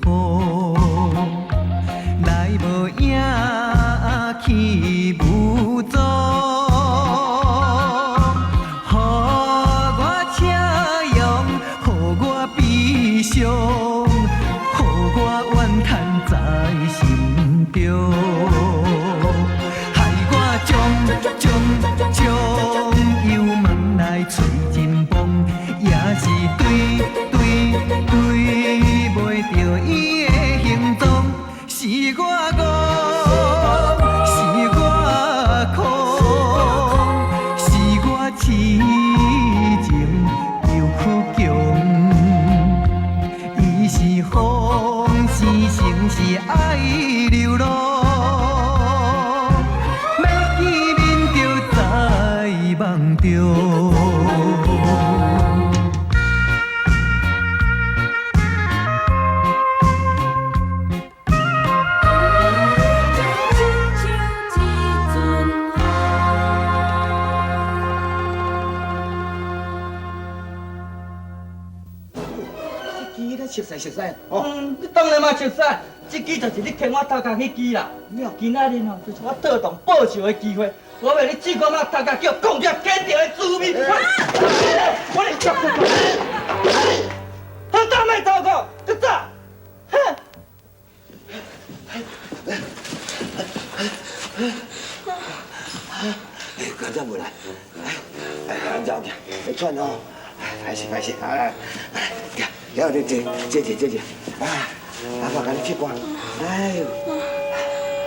陣雨，來無影去無蹤，予我笑容，予我悲傷，予我怨嘆在心中，害我將將將油門來揣真風，也是對對對袂著伊的行蹤，是我戇，是我空，是我痴情又倔強。伊是風，是情是愛流浪，欲見面就在夢中。這支咱熟似熟似哦。嗯，你當然嘛熟似，這支就是你牽我頭殼彼支啦。今仔日吼，就是我討動報仇的機會，我欲你試看覓頭殼叫講出堅定的滋味。我你，好大賣頭殼，閣走，哼！哎，敢走無來？哎，安怎行？會喘哦。歹勢歹勢，來來，來，了，你坐坐坐坐坐。啊，阿爸共你拭汗。哎喲。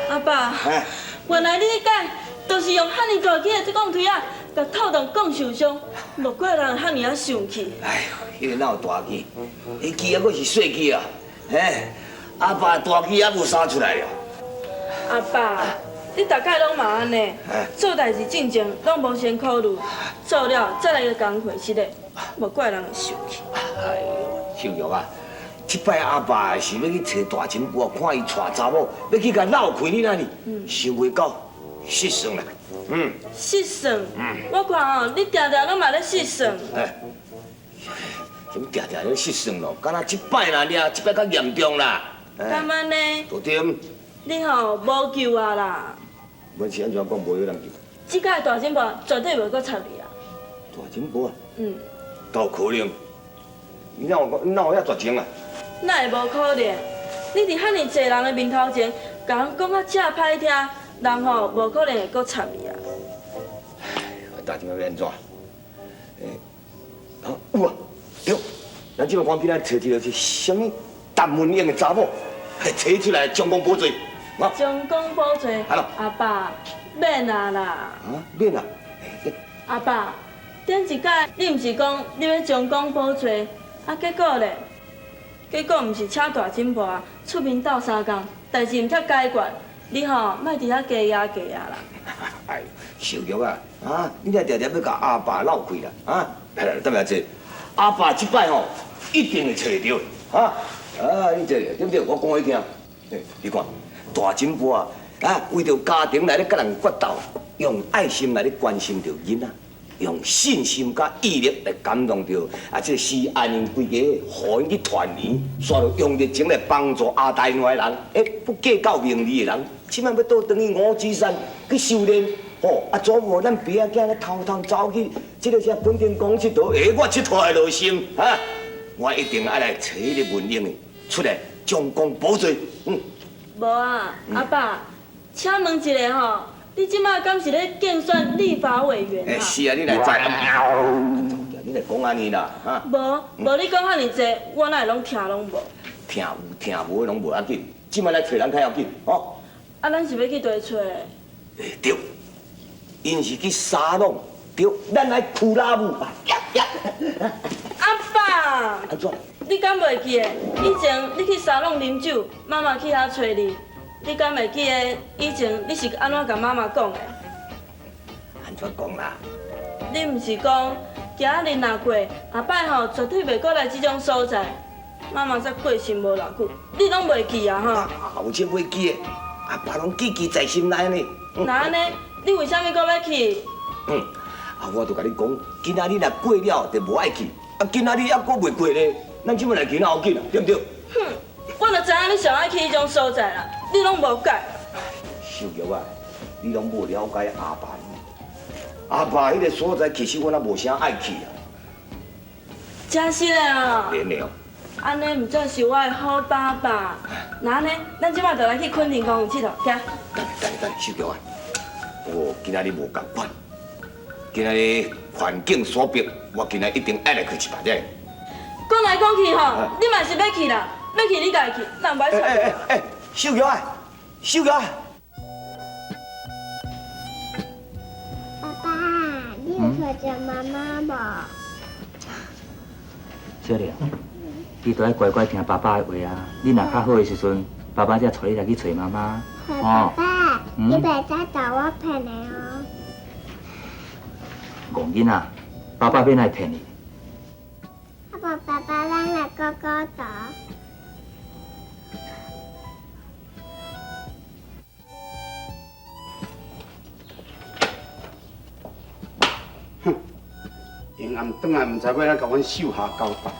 阿爸，原來你彼擺就是用遐爾大支的這摃錘仔，共透洞講受傷，無怪人會遐爾仔生氣。哎喲，彼個哪有大支？彼支猶閣是細支啊！嘿，阿爸大支猶無生出來了。阿爸，你逐擺攏嘛按呢，做代誌進前攏無先考慮，做了才來個工課室的，無怪人會生氣。哎喲，秀玉啊，這擺阿爸是欲去揣大金婆，看伊娶查某，欲去共鬧開你那呢？想袂到失算啦。嗯。失算？我看哦，你定定攏嘛咧失算。哎，啥物定定咧失算咯？敢若這擺啦，爾，這擺較嚴重啦。敢按呢？對。你吼無救啊啦！阮是按怎講無有人救？這擺大金婆絕對袂閣插你啊！大金婆啊？嗯。都有可能。你哪有講？你哪有遐絕情啊？哪會無可能？你佇遐爾濟人的面頭前，共人講甲遮歹聽，人吼無可能會閣插你啊！大金婆欲按怎？欸，有啊，對，咱這擺趕緊來揣一个是啥物陳文英的查某，揣出來將功補罪。將功補罪，阿爸免啊啦！啊，免啊！阿爸，頂一擺你毋是講你欲將功補罪，啊結果咧？結果毋是請大金婆出面鬥相共，代誌毋才解決，你吼莫佇遐加壓加壓啦！哎，小玉啊，啊，你若定定欲共阿爸鬧開啦，啊，來來，等下坐，阿爸這擺吼一定會揣會著的，啊，啊，你坐，對不對？我講予你聽，欸，你看。大金婆啊，啊，為著家庭來咧佮人決鬥，用愛心來咧關心著囡仔，用信心佮毅力來感動著啊，這個施安𪜶規家，予𪜶去團圓，煞著用熱情來幫助阿大兩的人，欸，不計較名利的人，這擺欲倒轉去五指山去修煉，吼，啊，祖母咱爸仔囝咧偷偷走去這个啥本田宮𨑨迌，欸，我𨑨迌會落心，哈，我一定愛來揣彼个文英的出來將功補罪，嗯。無啊，阿爸，請問一下吼，你這擺敢是咧競選立法委員啊？欸，是啊，你來知啊？你來講按呢啦，哈？無，無你講遐爾濟，我哪會攏聽攏無？聽有聽無攏無要緊，這擺來揣人較要緊，吼。啊，咱是欲去佗揣？欸，對，𪜶是去沙朗，對，咱來苦拉舞。阿爸。按怎？你敢袂記得以前你去沙龍啉酒，媽媽去遐揣你？你敢會記得以前你是按怎共媽媽講的？按怎講啦？你毋是講今仔日若過，下擺吼絕對袂閣來這種所在。媽媽才過身無偌久，你攏袂記啊吼？有這袂記的，阿爸攏記記在心內呢。那按呢？你為啥物閣欲去？嗯，啊，我就共你講，今仔日若過了就無愛去，啊，今仔日猶閣袂過咧。咱這擺來去哪要緊啊？對毋對？哼！我就知影你上愛去彼種所在啦，你攏無解。秀玉啊，你攏無了解阿爸你。阿爸彼個所在，其實我也無啥愛去啊。真實的啊！連的哦。按呢毋算是我的好爸爸。那按呢，咱這擺就來去昆林公園𨑨迌，行。等下，等下，秀玉啊！不過今仔日無仝款，今仔日環境所逼，我今仔一定愛來去一擺者。講來講去吼，你嘛是欲去啦，欲去你家己去，咱毋愛。欸，秀玉啊，秀玉啊！爸爸，你有揣著媽媽無？小麗，你都愛乖乖聽爸爸的話啊！你若較好的時陣，爸爸才帶你來去揣媽媽。爸爸，你袂使當我騙的哦。戇囡仔，爸爸欲來騙你？啊無，爸爸，咱來勾勾圖。哼，下暗轉來，毋知欲按怎共阮秀霞交代。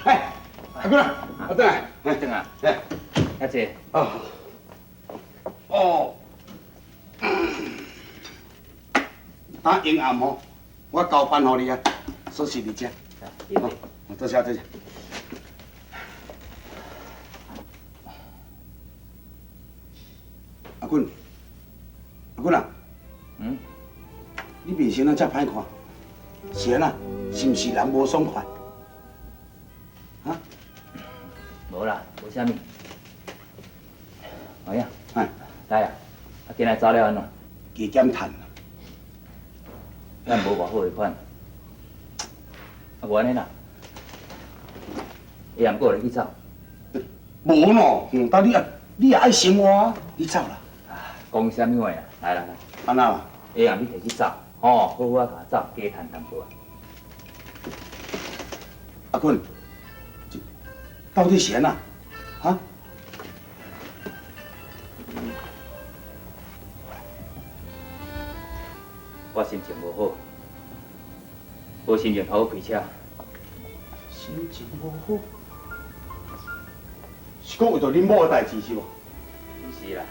哎，阿君啊，我轉來，轉來，來，阿姐。哦，哦，啊，下暗吼，我交班予你啊，鎖匙佇遮。好，多謝多謝。阿君，阿君啊，嗯，你面色怎遮歹看？是按怎？是毋是人無爽快？啊？無啦，無啥物。哎呀，哎，來啊，啊，今日走了按怎？加減趁。咱無偌好的款。啊，無按呢啦，下暗閣有咧去走？無喏，但你啊，你也愛生活啊，你走啦。講啥物話啊？來來來，按怎啦？下暗你提去走，吼，好好啊，共走，加趁淡薄啊。阿坤，這到底是按怎？哈？我心情無好，無心情好好開車。心情無好，是講為著恁某的代誌是無？毋是啦。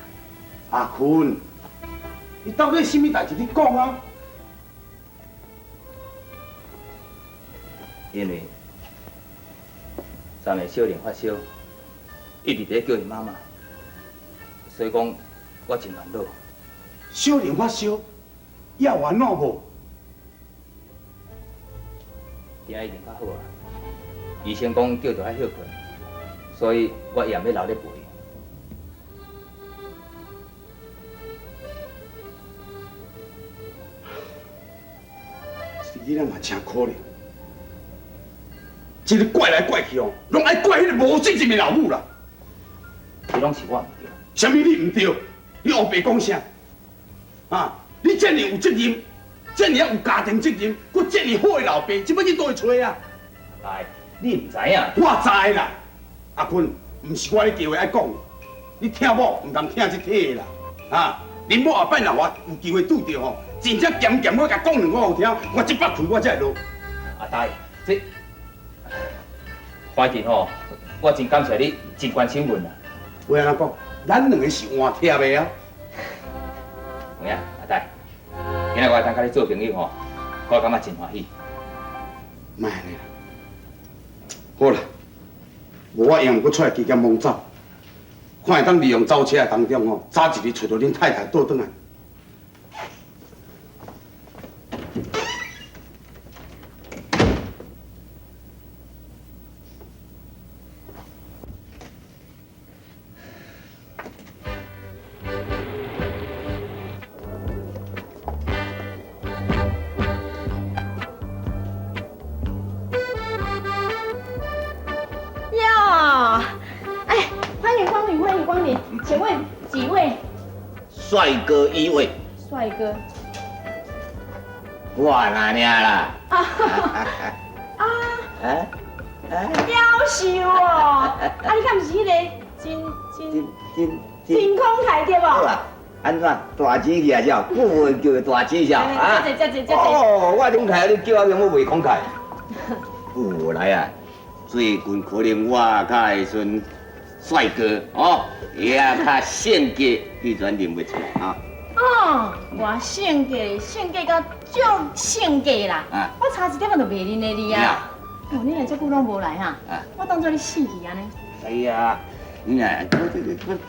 阿坤，你到底啥物代誌？你講啊！因為昨暝小玲發燒，一直佇咧叫伊媽媽，所以講我真煩惱。小玲發燒，藥丸喏無？今仔已經較好啊，醫生講叫著愛歇睏，所以我也欲留咧陪。這囡仔嘛真可憐，這个怪來怪去哦，攏愛怪彼个無責任的老母啦。這攏是我毋對。啥物你毋對？你烏白講啥？啊！你這爾有責任，這爾有家庭責任，閣這爾好的老爸，這欲去佗位揣啊？來，你毋知影？我知啦，阿坤，毋是我咧叫話愛講，你聽某毋通聽這體的啦。啊！恁某後擺若我有機會拄著吼，真正鹹鹹我共講兩句予聽，我這腹氣我才會落。阿呆，這反正吼，我真感謝你，真關心阮啦。話按怎講？咱兩個是換貼的啊。有影，阿呆，今仔我會當佮你做朋友吼，我感覺真歡喜。莫按呢啦，好啦，無我用閣出來加減摸走，看會當利用走車的當中吼，早一日揣著恁太太倒轉來。喲，哎，歡迎光臨，歡迎光臨，請問幾位？帥哥一位。帥哥。我哪爾啦？啊啊！夭壽哦！啊，你敢毋是彼个真真真空台對無？按怎大錢去啊？是久無叫大錢是啊？這這這這。哦，我頂台你叫我我袂慷慨。有來啊！最近可能我較會順帥哥哦，也較性格，彼轉認袂出來啊。哦，我性格性格到足性格啦。啊。我差一點仔就袂認得你啊。哦，你來這久攏無來哈？我當作你死去按呢。哎呀，你若這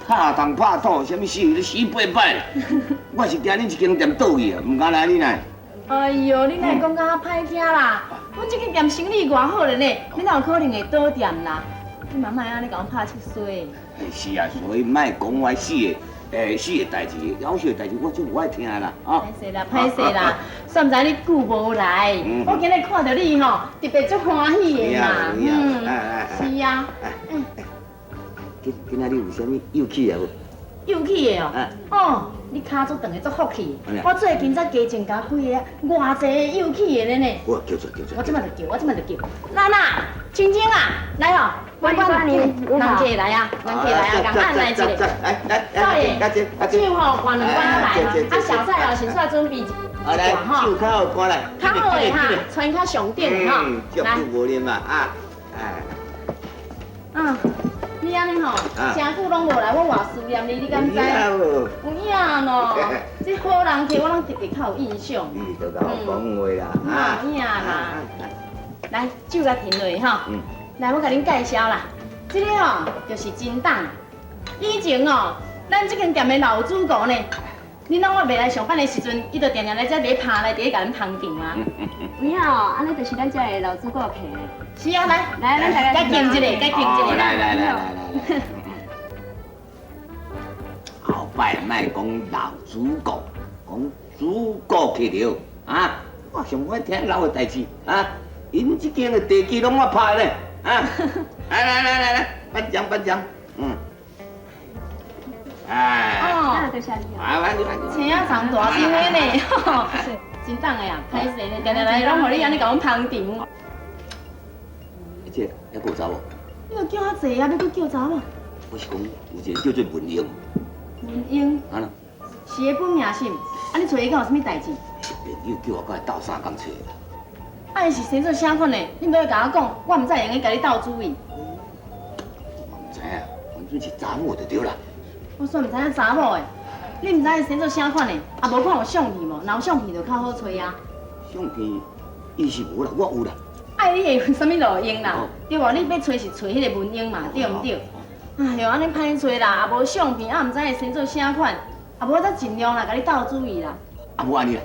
拍東拍土，啥物死你死八擺。我是驚恁一間店倒去啊，毋敢來你來。哎喲，你哪會講甲歹聽啦？阮這間店生意偌好咧呢，你哪有可能會倒店啦？你嘛莫按呢共阮拍七衰。是啊，所以莫講我死的，死的代誌，夭壽的代誌，我就無愛聽啦，啊！歹勢啦，歹勢啦，煞毋知你久無來，我今日看著你吼，特別足歡喜的嘛，嗯，是啊，今今仔日有啥物有趣的無？有趣的哦，哦，你跤足長的足福氣，我最近才加增加幾个，偌濟個有趣的呢。我叫出叫出。我這馬就叫，我這馬就叫。娜娜，青青啊，來哦，歡迎人客來啊，人客來啊，共按來一下。來來少爺，酒吼灌兩罐來，啊小菜哦，先煞準備一罐吼。酒較好灌來。較好的哈，穿較上頂的吼。來。酒無啉啊，啊，哎。啊。你按呢吼，誠久攏無來，我偌思念你，你敢知？有影喏，這好人客我攏特別較有印象。你就共我講話啦，有影啦。來，酒共停落吼。來，我共恁介紹啦。這个吼就是真董。以前哦，咱這間店的老主顧呢，恁攏我袂來上班的時陣，伊就定定來這佇咧趴來佇咧共咱捧場啊。有影哦，按呢就是咱這的老主顧客。是啊，來來，咱大家該敬一下，該敬一下。來來來來來。後擺莫講老主顧，講主顧客著啊！我上愛聽老的代誌啊！𪜶這間的地基攏我拍的呢啊！來來來來來，頒獎頒獎，嗯。哎。哦，多謝你。啊，來來。青仔長大張的呢，真董的啊，歹勢呢，定定來攏予你按呢共阮捧場。這還閣有查某？你又叫較濟啊，欲閣叫查某？我是講有一個叫做文英。文英。啊啦。是伊本名是毋？啊，你揣伊敢有啥物代誌？朋友叫我過來鬥相共揣。啊，伊是生做啥款的？你毋愛共我講，我毋才會用得共你鬥主意。我毋知影，反正是查某就對啦。我煞毋知影查某的，你毋知伊生做啥款的？啊，無看有相片無？若有相片就較好揣啊。相片，伊是無啦，我有啦。愛你會有啥物路用啦？對無？你欲揣是揣彼個文英嘛，對毋對？哎喲，按呢歹揣啦，也無相片，啊，毋知伊生做啥款，啊，無我才盡量啦，共你鬥主意啦。啊，無按呢啦，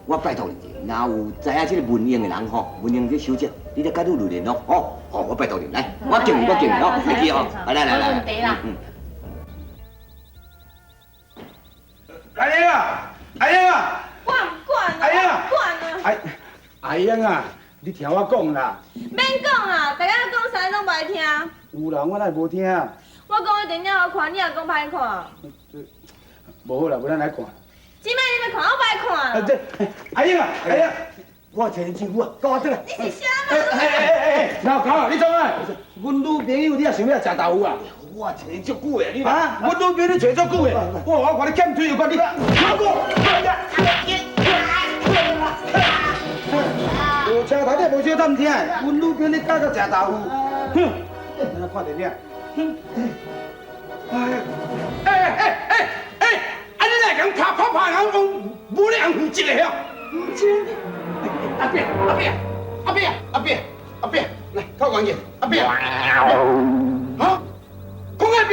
我拜託你一下，若有知影這個文英的人吼，文英這小姐，你來佮女女聯絡吼，吼，我拜託你，來，我敬你，我敬你，吼，來去吼，來來來來，無問題啦。阿英啊，阿英啊，我毋管啊，阿英我毋管啊。阿英啊，你聽我講啦。免講啦，大家講啥攏無愛聽。有啦，我哪會無聽？我講的電影好看，你也講歹看。無好啦，無咱來看。這擺你欲看，我不愛看。啊這，阿英啊，阿英，我揣恁舅母啊，跟我轉來。你是啥人？哎哎哎哎，老狗啊，你創啥？阮女朋友你也想欲食豆腐啊？我揣足久的，你啊，阮女朋友你揣足久的，我看你欠推又看你。有車頭你無少探聽，阮女朋友你教佮食豆腐，哼！咱看電影，哼！哎哎哎哎哎，啊你哪會共拍拍拍人講無咧通負責的遐？毋是，阿伯阿伯阿伯阿伯阿伯，來靠關鍵，阿伯，哈？講阿伯，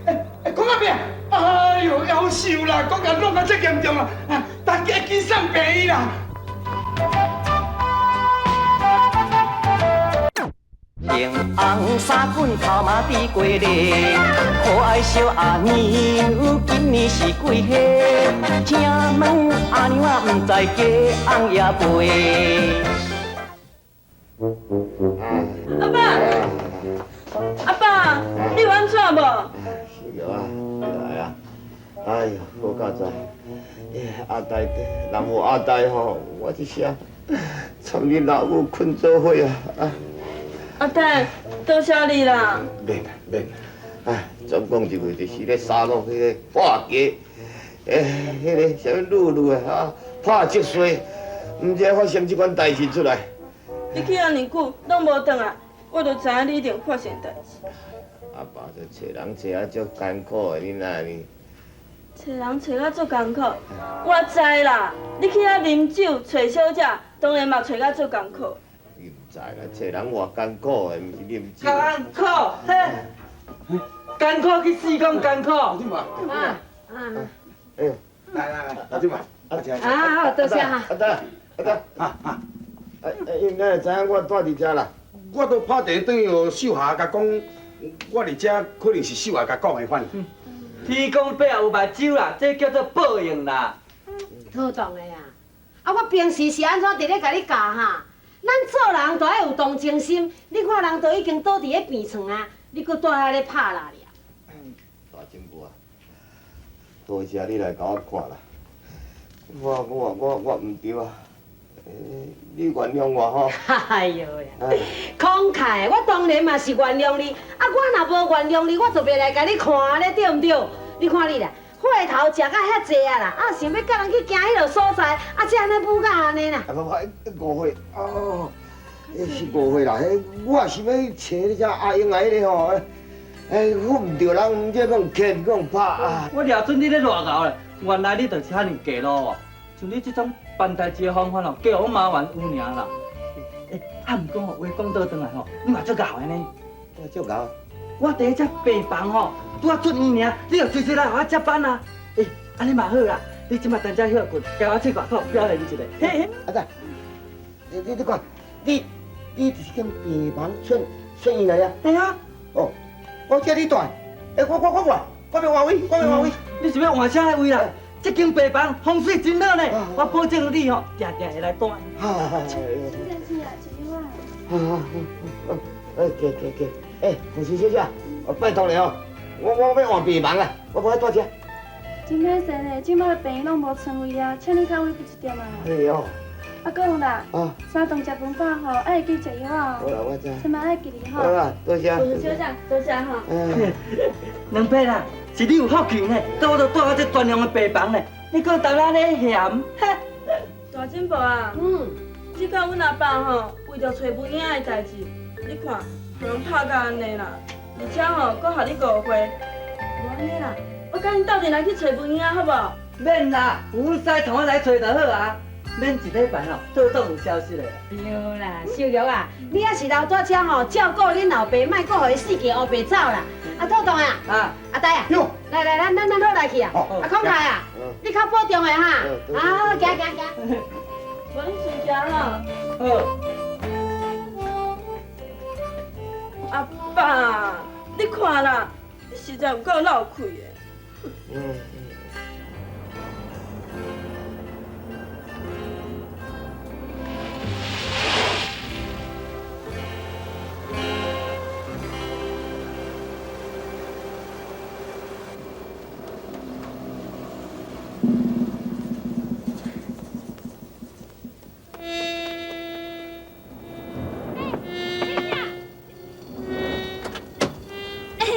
哎哎講阿伯，哎喲，夭壽啦，講甲弄甲這嚴重啦，大家緊送病院啦。紅紅衫裙頭毛滴過咧，可愛小阿娘今年是幾歲？請問阿娘啊，毋知嫁翁也未？阿爸，阿爸，你有按怎無？是啊，來啊！哎呦，好佳哉！阿呆，若無阿呆吼，我這聲參恁老母睏做伙啊！阿呆，多謝你啦。免啦免，哎，總講一句，就是咧沙洛彼个畫家，欸，彼个啥物露露的啊，拍积水，毋知发生这款代志出来。你去遐尔久，拢无转来，我就知影你一定发生代志。阿爸这揣人揣啊足艰苦的，你哪按呢？揣人揣甲足艰苦，我知啦。你去遐啉酒揣小姐，当然嘛揣甲足艰苦。你毋知啦，揣人偌艰苦的，毋是啉酒。艰苦，嘿，艰苦去死讲艰苦。啊啊！哎，来来来，老舅嘛，啊，啊好，多谢哈。阿达，阿达，啊啊！哎哎，你哪会知影我住伫遮啦？我都拍电话转去予秀霞共讲，我伫遮可能是秀霞共讲的反正。天公伯有目睭啦，这叫做报应啦。妥当的啊！啊，我平时是按怎伫咧共你教哈？咱做人就爱有同情心。你看人都已经倒伫咧病床啊，你阁蹛遐咧拍啦尔。大进步啊！多谢你来共我看啦。我我我我毋对啊！你原谅我吼。哎呦呀！慷慨，我当然嘛是原谅你。啊，我若无原谅你，我就袂来共你看咧，对毋对？你看你啦，火头食甲遐济啊啦，啊想欲佮人去行彼落所在，啊才按呢舞甲按呢啦。啊无，误会哦，彼是误会啦。彼我是欲去揣你遮阿英啊，彼个吼，哎，阮毋著人，毋知讲牵讲拍啊。我掠准你咧热熬咧，原来你就是遐尔假路哦。像你这种办代志的方法哦，加予我麻烦有尔啦。欸，啊，毋过吼，话讲倒转来吼，你嘛足𠢕的呢。我足𠢕。我伫咧遮病房吼，拄仔出院尔，你就随时来予我接班啊。欸，按呢嘛好啦，你这马踮遮歇困，共我出外口表现一下。嘿嘿。阿仔，你你看，你你伫这间病房出出院来啊？对啊。哦，我叫你蹛。欸，我我我换，我欲换位，我欲换位。你是欲换啥个位啦？这间病房风水真好呢，我保证你吼，定定会来蹛。好好好。先生啊，一句话。好好好，哎，给给给，哎，护士小姐，我拜托你哦，我我欲换病房啊，我无爱蹛遮。真歹势呢，这摆病院拢无床位啊，请你较委屈一点啊。哎哟。啊，阁有啦，三顿食饭饱吼，爱会记食药啊。好啦，我知。千万爱记哩吼。好啦，多谢。护士小姐，多谢哈。两伯啦，是你有福气呢，到我都蹛到这专用的病房呢，你阁踮遐咧嫌？大进步啊！嗯，这摆阮阿爸吼，为著揣无影的代志，你看，予人拍甲按呢啦，而且吼，阁予你误会。无按呢啦，我佮恁斗阵来去揣无影，好无？免啦，有阮师同我来揣就好啊。免一礼拜吼，倒总有消息的。对啦，秀玉啊，你犹是留蹛遮吼，照顾恁老爸，莫阁予伊四界乌白走啦。啊，妥当啊，阿呆啊，来来，咱咱咱好来去啊。啊，康凯啊，你较保重的哈。啊，好，行行行。无你随行啦。好。阿爸，你看啦，你实在有够闹气的。嗯。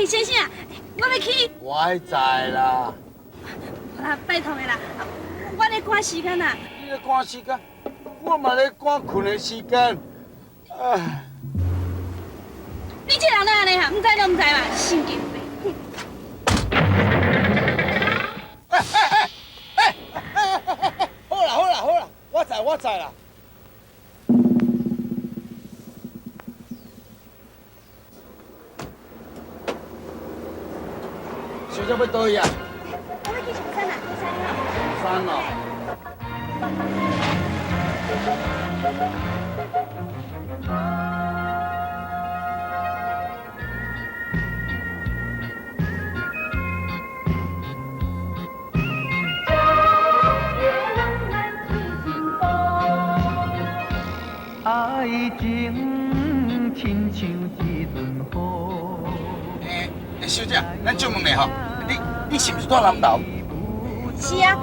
先生，我欲去。我知啦。啊，拜托的啦，我咧赶时间啦。你咧赶时间，我嘛咧赶睏的时间。唉。你这人哪按呢哈？毋知都毋知嘛，神经病！哎哎哎哎哎哎！好啦好啦好啦，我知我知啦。小姐欲佗位啊？我欲去上山啦，多谢你哦。上山哦。爱情亲像一阵雨。欸，小姐，咱借问你吼，你是毋是住南投？是啊，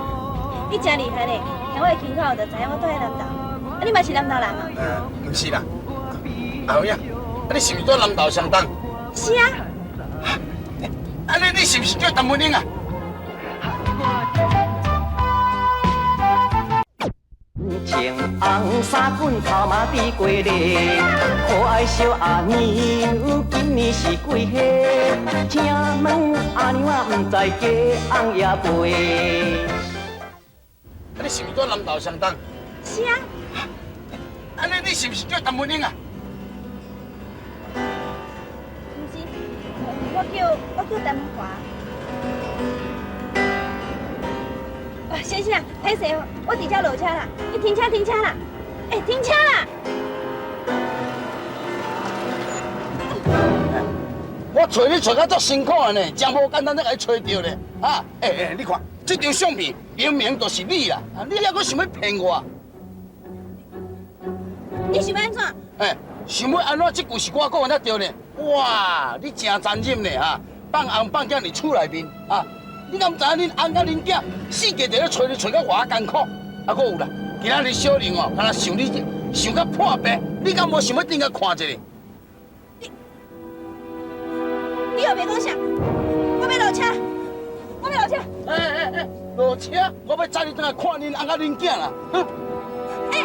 你真厉害呢，听我的腔口就知影我住佇南投。啊，你嘛是南投人哦？毋是啦，阿伟啊，啊你是毋是住南投上东？是啊。啊你是毋是叫陈文英啊？成紅衫棍頭馬佇過咧。可愛小阿娘，今年是幾歲？請問阿娘啊，毋知雞翁也袂。啊，你是毋是住南投雙東？是啊。按呢，你是毋是叫陳文英啊？毋是，我叫陳文華。啊，先生，歹勢，我佇遮落車啦，你停車停車啦，欸，停車啦！我揣你揣甲足辛苦的呢，真無簡單才共你揣著咧。啊，欸欸，你看這張相片明明就是你啦，啊，你猶閣想欲騙我？你想欲按怎？欸，想欲按怎？這句是我講的才對呢。哇，你真殘忍呢哈！放翁放囝佇厝內面啊！你敢知影恁翁佮恁囝四界佇咧揣你揣到偌艱苦？啊，閣有啦，今仔日小玲哦，敢若想你想甲破病，你敢無想欲轉來看一下？你又袂講啥？我欲落車，我欲落車。欸欸欸，落車！我欲載你轉來看恁翁佮恁囝啦。欸！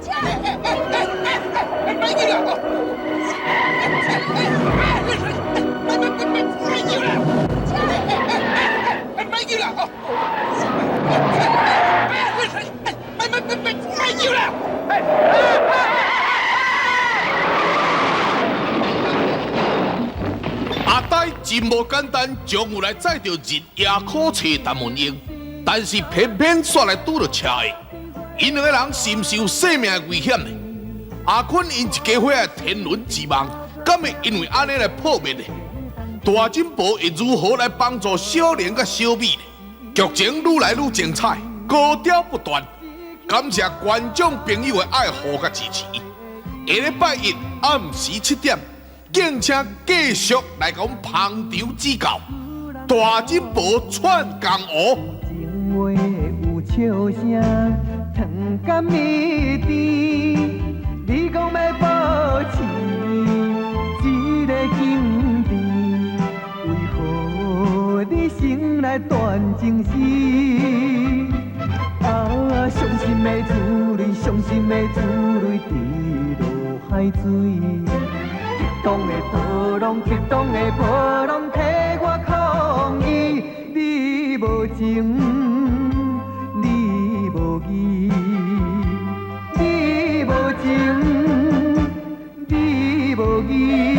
車！欸欸欸欸欸，別去啦！別別別別去啦！別去啦！別別別別別去啦！阿呆真無簡單，終於來載著日夜苦揣陳文英，但是偏偏煞來拄著車禍，𪜶兩个人是毋是有性命的危險呢？阿坤𪜶一家伙的天倫之夢，敢會因為按呢來破滅呢？大珍寶會如何來幫助小玲佮小美呢？劇情愈來愈精彩，高潮不斷。感謝觀眾朋友的愛護佮支持。下禮拜一暗時7點，敬請繼續來共阮捧場指教。大珍寶串江湖。情話有笑聲，糖甘蜜甜。你講欲保持這个境地，為何你先來斷情絲？啊，傷心的珠淚，傷心的珠淚滴落海水。激動的波浪，激動的波浪，替我抗議。你無情，你無義，你無情，你無義。